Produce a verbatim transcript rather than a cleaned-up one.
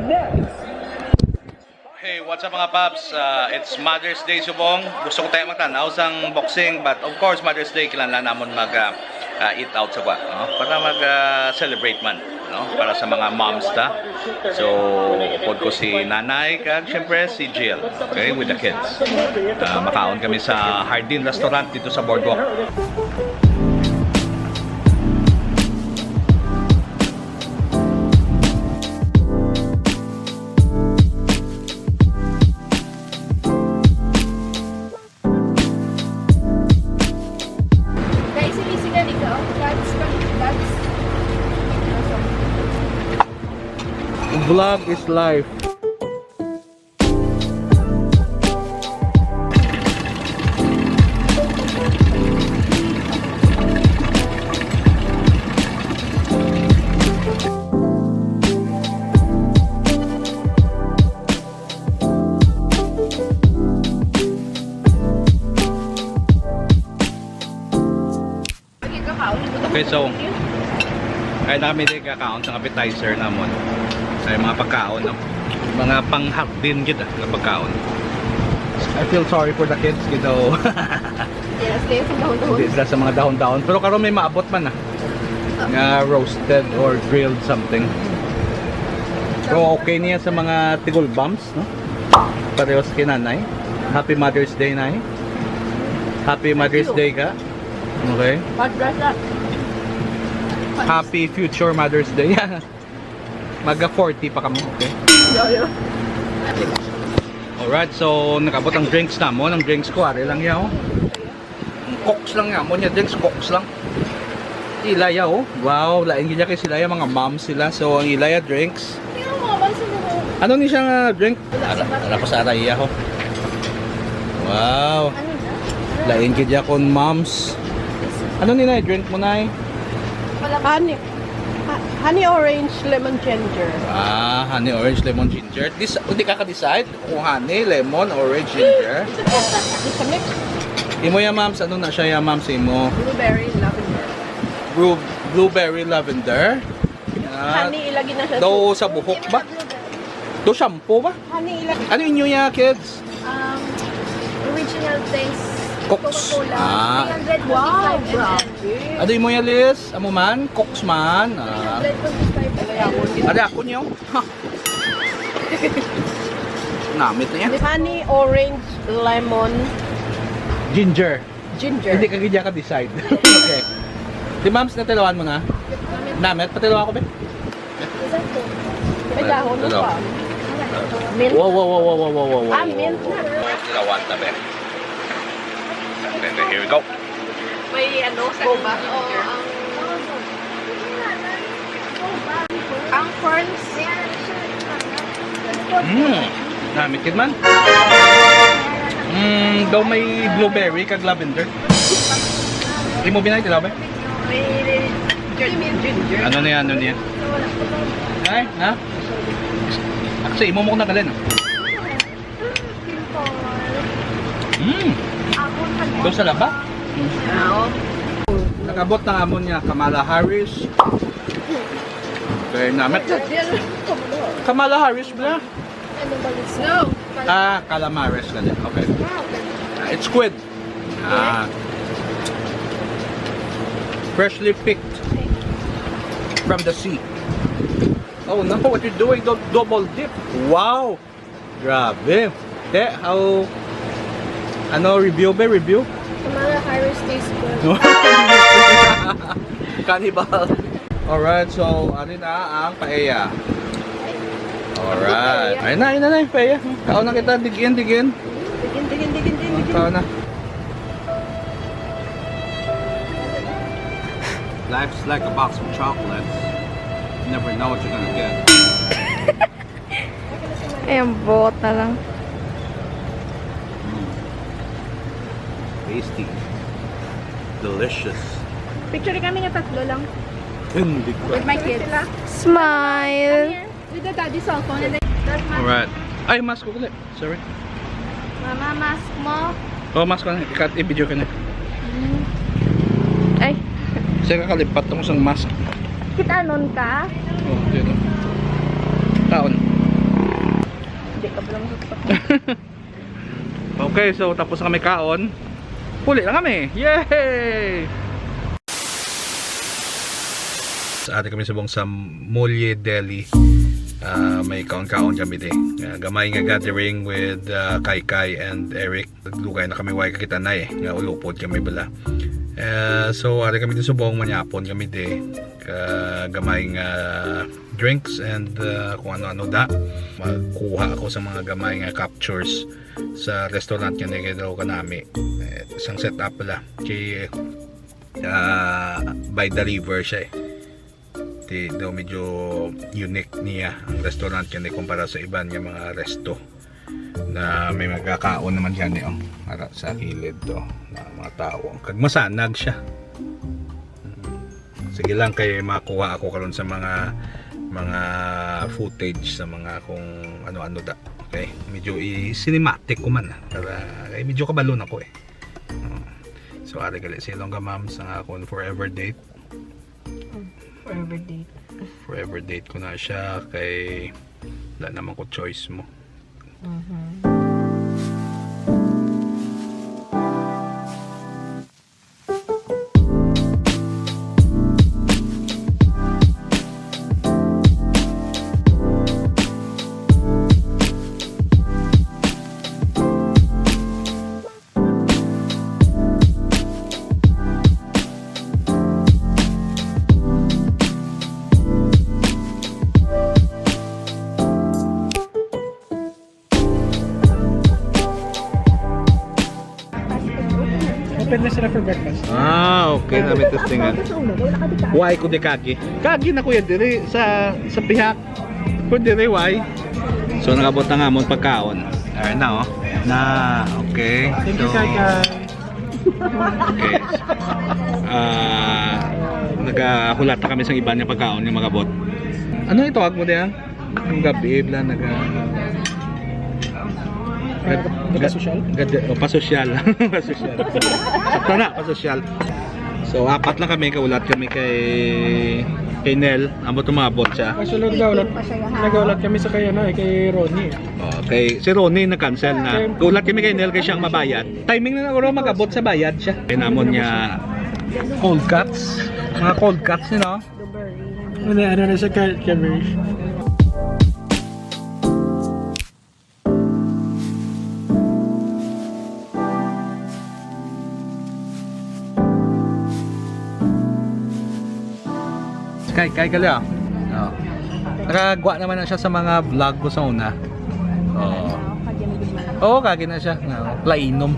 Hey, what's up, mga paps? Uh, it's Mother's Day subong. Gusto ko tayo magtanaw sang boxing, but of course, Mother's Day, kinahanglan namon mag uh, uh, eat out sa kwa, no? Para mag uh, celebrate man, no? Para sa mga moms ta. So, upod ko si nanay, kag syempre si Jill, okay, with the kids. Uh, makaon kami sa Hardin Restaurant dito sa Boardwalk. Guys, hindi sila ikaw. That's from that's Vlog is life. Okay, so ay na kami di kakaon sa appetizer namon. Sa mga pagkaon, no? Mga panghardin gid ah, nga pagkaon. I feel sorry for the kids, gid, oh. Yes, kaya sa dahon-dahon. Hindi sila sa mga dahon-dahon. Pero karon may maabot man ah. Nga roasted or grilled something. Pero okay niya sa mga tigulbams, no? Pareho sa kinanay. Happy Mother's Day, Nay. Happy Mother's Day ka. Okay. Pag-dress up. Happy future Mother's Day. Maga forty pa kamo, okay? Yoyo. Alright, so nakabot ang drinks namon. Ang drinks ko, ari lang yaw. Cokes lang yaw. Mo niya drinks, Cokes lang. Ilaya, oh. Wow, lain gid kay sila yung mga moms sila. So, ang ilaya drinks. Pero mga bansa mo. Ano ni siya nga drink? Ala, ala ko sa araya, oh. Wow. Lain gid ya kon moms. Ano ni na drink mo, Nay? Honey. Ha- honey orange lemon ginger. Ah, honey orange lemon ginger. This, hindi ka ka-decide kung honey, lemon, orange, ginger. It's a mix. Imo ya, ma'am, sa ano na siya ya, ma'am, sa imo? Blueberry lavender. Blue, blueberry lavender. Ah, Honey, ilagi na siya. daw sa buhok ba? Do shampoo ba? Honey, ilagi. Ano inyo ya, kids? Um, original taste. Cokes. Coca-Cola. Ah. Three hundred twenty-five Wow, ml. Grabe. Ano imo ya, Liz? Amo man, Cokes man. Ah. Three hundred twenty-five ml. Ada ako niyo. Ha. Namit na yan. Honey, orange, lemon, Ginger. Ginger. Hindi ka gid ka decide. Okay. Di ma'ams, natilawan mo na? Namit, patilawan ko, be. May dahon mo pa. Mint. Wow, wow, wow, wow, wow, wow, wow. Ah, mint na. Tilawan na, be. Okay, here we go. May ano, sa iba. Oo, ang, ang ferns. Mm. Namit gid man. Mm, daw may blueberry kag lavender. Imo binay, tilaw, be? May ginger. Ano niya, ano niya? Ay, ha? Kasi imo mo ko nagalin, ah. Mm. Doon sa laba? Oo. Nakabot na amon niya, Kamala Harris. Okay, namit. Kamala Harris ba? No. Ah, calamares na din. Okay. Ah, it's squid. Ah. Freshly picked from the sea. Oh no, what you doing? Don't double dip. Wow! Grabe. Eh, how, ano, review ba? Review? Kamala Harris tastes good. Cannibal. Alright, so, ano na ang paella? Alright. Ayun na, ayun na, na yung paella. Kaon na kita, dig in, dig in. Digin, digin, digin, digin, digin. Kaon na. Life's like a box of chocolates. You never know what you're gonna get. Ayan, buot na lang. Tasty. Delicious. Picture kami nga tatlo lang. Hindi ko. With my kids. Smile. With the daddy cellphone and then Alright. Ay, mask ko ulit. Sorry. Mama, mask mo. Oh, mask ko na. Ikat, i-video ka na. Ay, Siya kakalipat tong isang mask. kitanon ka? Oh, dito. Kaon. Okay, so tapos na kami kaon. Puli lang kami. Yay! Sa ate kami subong sa Molye Deli. Ah, may kaon-kaon kami di. Ah, gamay nga gathering with, ah, Kai Kai and Eric. Dugay na kami way kakita na eh. Nga ulupod kami bala. Ah, so, ari kami di subong manyapon kami di. Ka gamay nga drinks and, ah, kung ano-ano da. Magkuha ako sa mga gamay nga captures sa restaurant nga nagadaw kanami. Eh, isang setup pala. Kay, ah, by the river siya eh. Di daw medyo unique niya ang restaurant kani kumpara sa iban nga mga resto na may magkakaon naman gani, oh. Ara sa kilid to, na mga tao. Kag masanag siya. Sige lang kay makuha ako karon sa mga, mga footage sa mga kung ano-ano da. Okay, medyo i-cinematic ko man, ah. Para kay medyo kabalo na ko eh. Oh. So ari gali si Ilongga Ma'am sa akon forever date. Forever date. Forever date ko na siya kay wala naman ko choice mo. Mhm. Open na sila for breakfast. Ah, okay. Nami testingan. Why ko di kagi? Kagi na kuya diri sa sa pihak. Ko diri why? So nangabot na nga amon pagkaon. Ayun na oh. Na okay. Thank you, So, Kai Kai. Okay. Ah, nagahulat na kami sa iban nga pagkaon nga magabot. Ano ito mo diyan? Ang gabi bla naga Nagpasosyal? Gad- oh, pasosyal. Pasosyal. Sakto na, pasosyal. So, apat lang kami, kaulat kami kay kay Nel, ambot umabot siya. Actually, nagaulat, nagaulat kami sa kay, ano, eh, kay Ronnie. Oh, kay si Ronnie na-cancel na. Kaulat kami kay Nel kay siyang mabayad. Timing na naguro mag-abot sa bayad siya. Kay namon niya cold cuts. Mga cold cuts, you know. Ano, ano na siya, Ka- Kevin? Kay, kay gali ah. Oh. Nakagwa naman na siya sa mga vlog ko sa una. Oh. Oo, kagi na siya. No. Plainom.